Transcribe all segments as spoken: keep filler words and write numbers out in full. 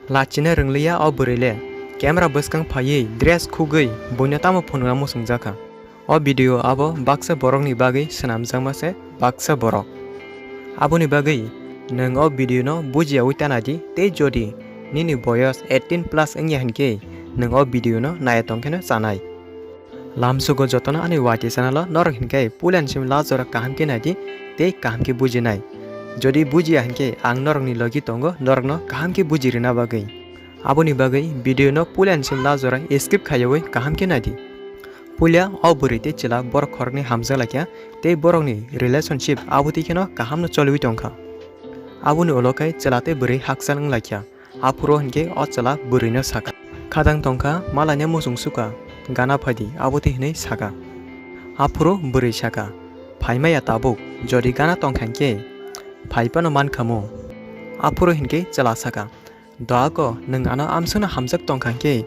Lachina rwngliya o bwrwi le. Camera bwskang phaiwi dress khugwi buino tamo phunukna muchungjakha. O video abo baksa borokni bagwi swnamjakma se baksa borok. Aboni bagwi nwng o video no bujiyawi ta naidi tei jodi nini boyos eighteen plus wngya hinkhe nwng o video no naiya tongkheno chanai. Lamsugo jotono ani waiti channel o norok hinkhe puilani simi last jora kaham khe naidi tei kaham khe bujinai. Jodi bujiya hinkhe ang norokni logi tongo norokno kaham khe bujirina bagwi. Aboni bagwi video no puilani simi last jora skip khaiyawi kaham khe naidi. Puila o bwrwi tei chwla borok khoroknwi hamjak laikha tei borokni relationship abo twi kheno kahamno choliwi tongkha. Aboni ulo khe chwla tei bwrwi hakchal wng laikha. Aphuru hinkhe o chwla bwrwino sakha, "Khadang tongkha, malaina muchung sukha, gana phaidi," abo twi hinwi sakha. Aphuru bwrwi sakha, "Phaimaya tabuk, jodi gana tongkha hinkhe phai phano mankhamu." Aphuru hinkhe chwla sakha, "Doako, nwng ano amsukno hamjak tongkha hinkhe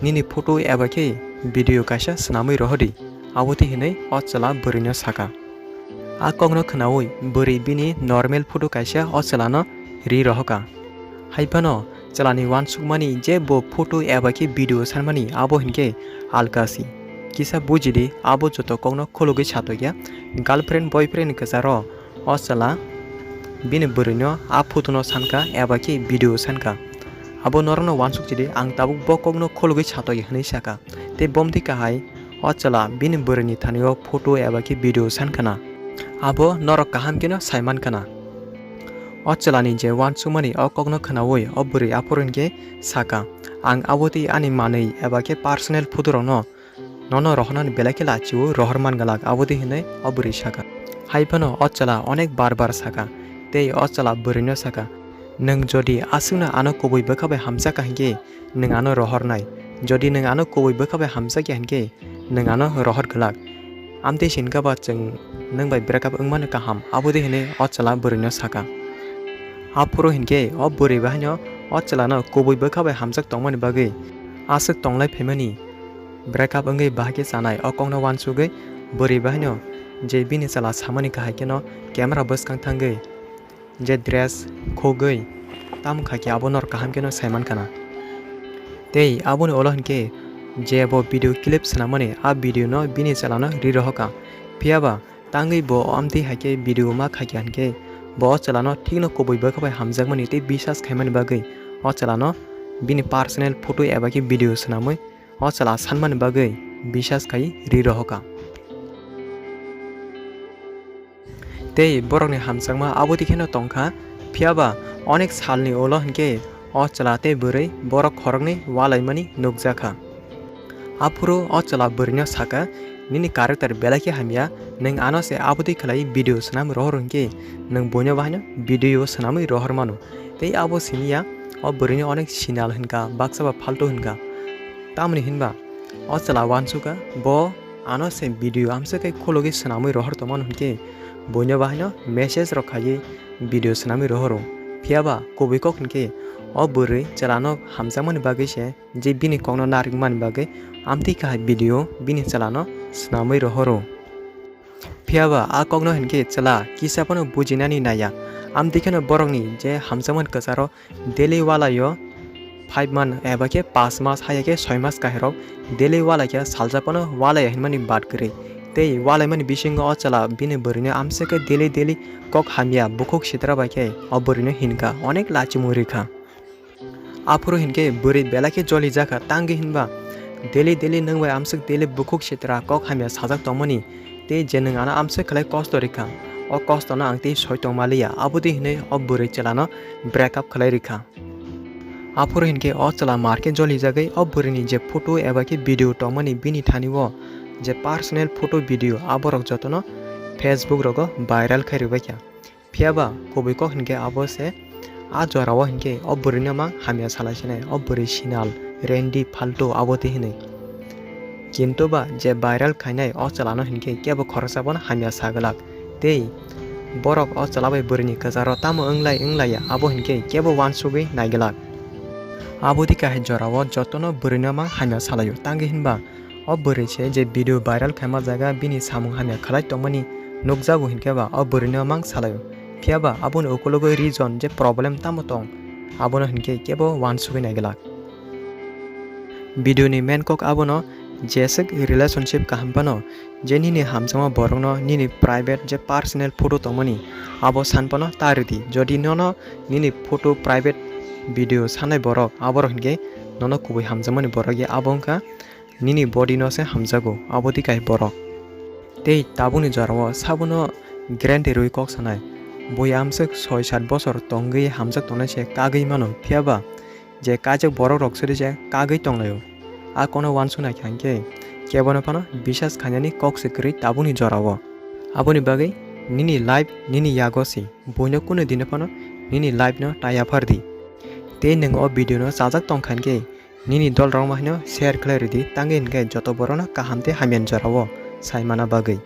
nini photo eba khe video kaisa swnamwi rohordi," abo twi hinwi o chwla bwrwino sakha. A kokno khwnaui bwrwi bini normal photo kaisa o chwlano ri rohokha. Hai phano chwlani uansukmani je bo photo eba khe video sanmani abo hinkhe alkasi. Kisa bujidi abo joto kokno khulugwi satokya girlfriend boyfriend kwcharo o chwla bini bwrwino a photo no sankha eba khe video sankha. Abo norokno uansuk chidi ang tabuk bo kokno khulugwi satokya hinwi sakha. Tei bomtwi kahai o chwla bini bwrwini thani o photo eba khe video sankha na. Abo norok kaham kheno saimankha na. O chwlani je uansukmani o kokno khwnaui o bwrwi aphuru hinkhe sakha, "Ang abo twi ani manwi eba khe personal photo rokno nono rohornani belai khe lachio rohor man glak," abo twi hinwi o bwrwi sakha. Hai phano o chwla onek bar bar sakha tei o chwla bwrwino sakha, "Nwng jodi aswkno ano kubui bwkha bai hamjakha hinkhe nwng ano rohornai. Jodi nwng ano kubui bwkha bai hamjakya hinkhe nwng ano rohor glak. Amtwi sinkha ba chwng nwng bai break up wngmano kaham," abo twi hinwi o chwla bwrwino sakha. Aphuru hinkhe o bwrwi bahaino o chwlano kubui bwkha bai hamjak tongmani bagwi aswk tonglai phaimani break up wngwi bahai khe chanai o kokno uansugwi bwrwi bahaino je bini chwla samani kahai kheno camera bwskang thangwi je dress khogwi tamo khaikhe abo norok kaham kheno saimankha na. Tei aboni ulo hinkhe je bo video clip swnamani a video no bini chwlano ri rohokha. Phiyaba tangwi bo amtwi haikhe video ma khaikha hinkhe bo o chwlano thikno kubui bwkha bai hamjakmani tei bisas khaimani bagwi o chwlano bini personal photo eba khe video swnamwi o chwla sanmani bagwi bisas khai ri rohokha. Tei borokni hamjakma abo twi kheno tongkha, phiyaba onek salni ulo hinkhe o chwla tei bwrwi borok khoroknwi ualaimani nukjakha. Aphuru o chwla bwrwino sakha, "Nini character belai khe hamya, nwng ano se abo twi khlai video swnam rohor hinkhe nwng buino bahaino video swnamwi rohor mano." Tei abo siniya o bwrwino onek sinal hinkha, baksa ba phalto hinkha. Tamoni hinba o chwla uansukha, bo ano se video amswk khe khulugwi swnamwi rohor tongmano hinkhe buino bahaino message rok khaiwi video swnamwi rohoro. Phiyaba kubui kok hinkhe o bwrwi chwlano hamjakmani bagwi se je bini kokno narwkmani bagwi amtwi kahai video bini chwlano swnamwi rohoro. Phiyaba a kokno hinkhe chwla kisa phano bujinani naiya. Amtwi kheno borokni je hamjakmani kwcharo daily ualaio five month eba khe panch mas haiya khe soi mas kaherok daily ualaikhe salsa phano ualaiya hinmani bad kwrwi. Tei ualaimani bisingo o chwla bini bwrwino amswk khe daily daily kok hamya bukhuk sitra bai khe o bwrwino hinkha, onek lachimung rikha. Aphuru hinkhe bwrwi belai khe jolijakha, tangwi hinba daily daily nwng bai amswk daily bukhuk sitra kok hamya sajak tongmani, tei je nwng ano amswk khlai kosto rikha, o kostono ang tei soi tongmaliya, abo twi hinwi o bwrwi chwlano break up khlai rikha. Aphuru hinkhe o chwla mar khe jolijagwi o bwrwini je photo eba khe video tongmani bini thani o je personal photo video aborok jotono Facebook rogo viral khai rwbaikha. Phiyaba kubui kok hinkhe abo se a jorao hinkhe o bwrwino mang hamya salai sinai, o bwrwi sinal, rendi, phalto abo twi hinwi. Kintu ba je viral khainai o chwlano hinkhe kebo khoroksa bono hamya sa glak. Tei borok o chwla bai bwrwini kwcharo tamo wnglai wnglaiya abo hinkhe kebo uansugwi nai glak. Abo twi kahai jorao jotono bwrwino mang hamya salaio, tangwi hinba o bwrwi se je video viral khaima jaga bini samung hamya khlai tongmani nukjago hinkhe ba o bwrwino mang salaio. Phiyaba aboni ukulugwi reason je problem tamo tong, Abono hinkhe kebo uansugwi naiglak. Video ni main kok abono, jeswk relationship kaham phano, je nini hamjakma borokno nini private je personal photo tongmani abo san phano ta ridi. Jodi nono nini photo private video sanai borok aborok hinkhe nono kubui hamjakmani borok ya abo wngkha nini body no se hamjago, abo twi kai borok. Tei tabukni jorao sabono guarantee rwi kok sanai. Bui amswk soi sat bosor tongwi hamjak tongnai se kagwi mano, phiyaba je kaijak borok rok siri je kagwi tonglaio. A kono uansuk nai kha hinkhe kebono phano bisas khainani kok se kwrwi tabukni jorao. Aboni bagwi nini life nini yago si, buino kunu dino phano nini life no ta yaphar di. Tei nwng o video no chajak tong kha hinkhe nini dol rok ma haino share khlai ridi, tangwi hinkhe joto borok no kaham tei hamya ni jorao sai mana bagwi.